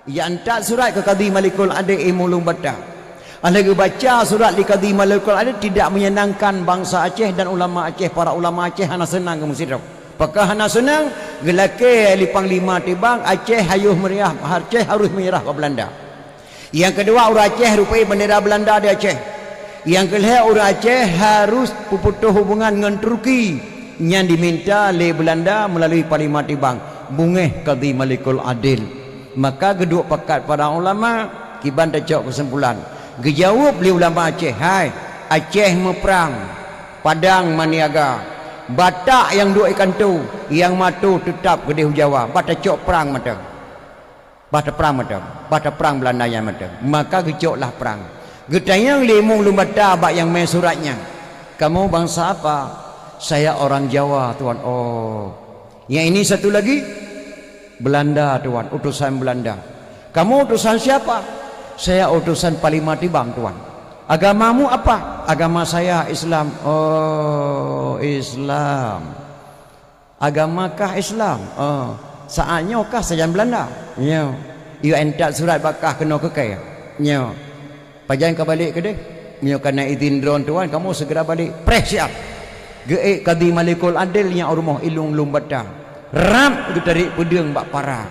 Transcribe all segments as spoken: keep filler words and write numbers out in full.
Ijak antat surat keu Kadhi Malikul Adil Imum Lueng Bata. Alheuh geubaca surat lé Kadhi Malikul Adil tidak menyenangkan bangsa Aceh dan ulama Aceh, para ulama Aceh hana seunang geumeusidroe. Pakon hana seunang, geulakée lé Panglima Tibang Aceh hayôh meurah, Aceh harôh meunyeurah bak Beulanda. Nyang keudua, ureuëng Aceh rupai bendera Beulanda di Aceh. Nyang keulhée, ureuëng Aceh harôh peuputôh hubungan ngon Turki nyang diminta lé Beulanda meulalui Panglima Tibang, beungéh Kadhi Malikul Adil. Maka geuduek pakat para ulama, kiban tacok keusimpulan. Geujaweueb lé ulama Aceh, "Hai, Aceh meuprang, Padang maniaga, Batak nyang duek ié kantô, nyang mato teutab keudeh u Jawa, bah tacok prang mantong." Bah taprang mantong, bah taprang Beulanda nyan mantong. Maka geucoklah prang. Geutanyong lé Imum Lueng Bata bak nyang mé surat nyan, "Kamu bangsa apa?" "Saya orang Jawa, Tuan." "Oh. Yang ini satu lagi?" "Belanda, Tuan, utusan Belanda." "Kamu utusan siapa?" "Saya utusan Panglima Tibang, Tuan." "Agamamu apa?" "Agama saya Islam." "Oh, Islam. Agama kah Islam?" "Oh." "Saát nyoe kah sajan Beulanda?" "Nyoe." "Yue antat surat bak kah keunoe keu kée?" "Nyoe." "Pajan ka balek keudeh?" "Meunyoe ka na idhin droen, Tuan, kamoe segera balek." "Preh siat!" Geuék Kadhi Malikul Adil nyang u rumoh Imum Lueng Bata. Rab geutarek peudeueng bak para.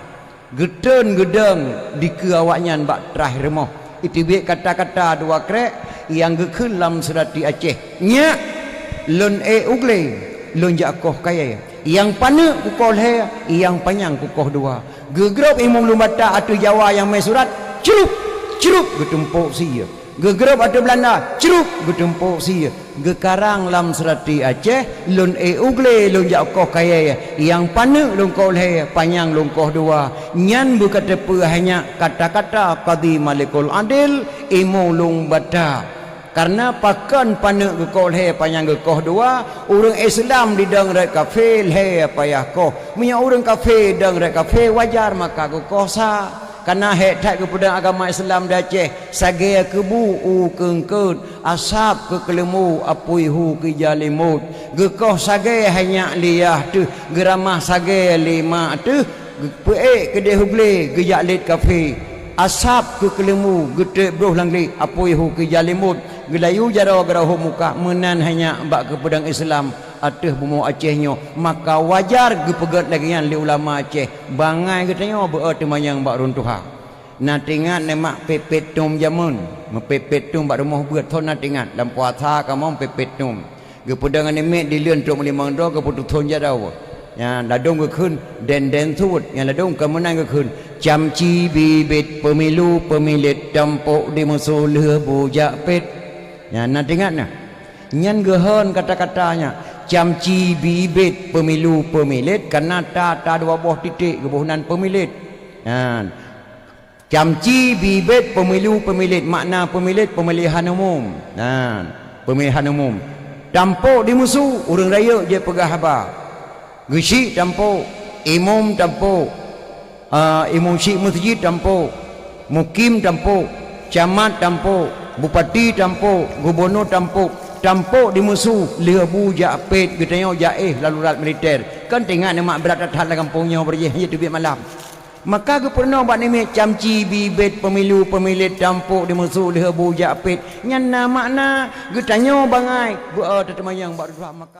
Geutreun geudong dikeue awaknyan bak traih rumoh. Iteubiet kata-kata dua krek nyang geukheun lam seurati Aceh, "Nyak, lôn ék u glé, lôn jak koh kayée. Nyang paneuk kukoh lhée, nyang panyang kukoh dua." Geugrôb Imum Lueng Bata ateueh Jawa nyang mé surat, crup, crup, geutumpôk sie. Geugrôb ateueh Beulanda, crup, geutumpôk sie. Geukarang lam seurati Aceh, "Lôn ék u glé, lôn jak koh kayée, nyang paneuk lôn koh lhée, panyang lôn koh dua." Nyan beu ka teupeue hai nyak kata-kata Kadhi Malikul Adil, Imum Lueng Bata. Kareuna pakon paneuk geukoh lhée, panyang geukoh dua, ureuëng Islam didong rot kafé lhée payah koh. Meunyoe ureuëng kafé dong rot kafé, wajar maka geukoh sa. Kareuna hék that geupeudong agama Islam di Aceh, sagée keubu u keungkot, asab keu keuleumbu, apui hu keu jalimot. Geukoh sagée hai nyak lé yah teuh, geuramah sagée lé mak teuh, geupeuék keudeh u glé, geujak lét kafé. Asab keu keuleumbu, geutrép broh lam glé, apui hu keu jalimot, geulayu jaroe geurahom muka, meunan hai nyak bak geupeudong Islam ateueh bumoe Aceh nyoe, maka wajar geupeugét lagée nyan lé ulama Aceh. Bangai geutanyoe beu-o teumanyong bak rhuntuha. Na teuingat neuh mak pet-pet tom jameun, meupet-pet tom bak rumoh beuet, thon na teuingat, lam puasa kamoe pet-pet tom. Geupeudong aneuk miet dileuen trok meulimong droe geupeututhon jaroe. Nyang ladôm geukheun, "Den-den suet." Nyang ladôm ka meunan geukheun, "Camci bibet peumilu peumilet, tampok di musoh lheueh bujak pet." Nyan na teuingat na? Nyan geuhon kata-kata nyan, "Camci bibet peumilu peumilet," kareuna ta, ta dua boh titek geuboh nan peumilet. Nyan. "Camci bibet peumilu peumilet," makna peumilet, peumilihan umum. Nyan, peumilihan umum. "Tampok di musoh," ureuëng rayeuk jeuet peugah haba. Geuchik tampok, imum tampok, ah, imum chik meuseujid tampok, mukim tampok, camat tampok, bupati tampok, gubunur tampok, tampok di musoh lheueh bu jak pet geutanyoe jak éh darurat militer. Kan teuingat neuh mak brat that-that lam gampông nyoe beureueh jih teubiet malam. Maka geupeurunoe bak aneuk miet, "Camci bibet peumilu peumilet, tampok di musoh lheueh bu jak pet." Nyan na makna geutanyoe bangai beu-o teuteumanyong bak rhuntuha maka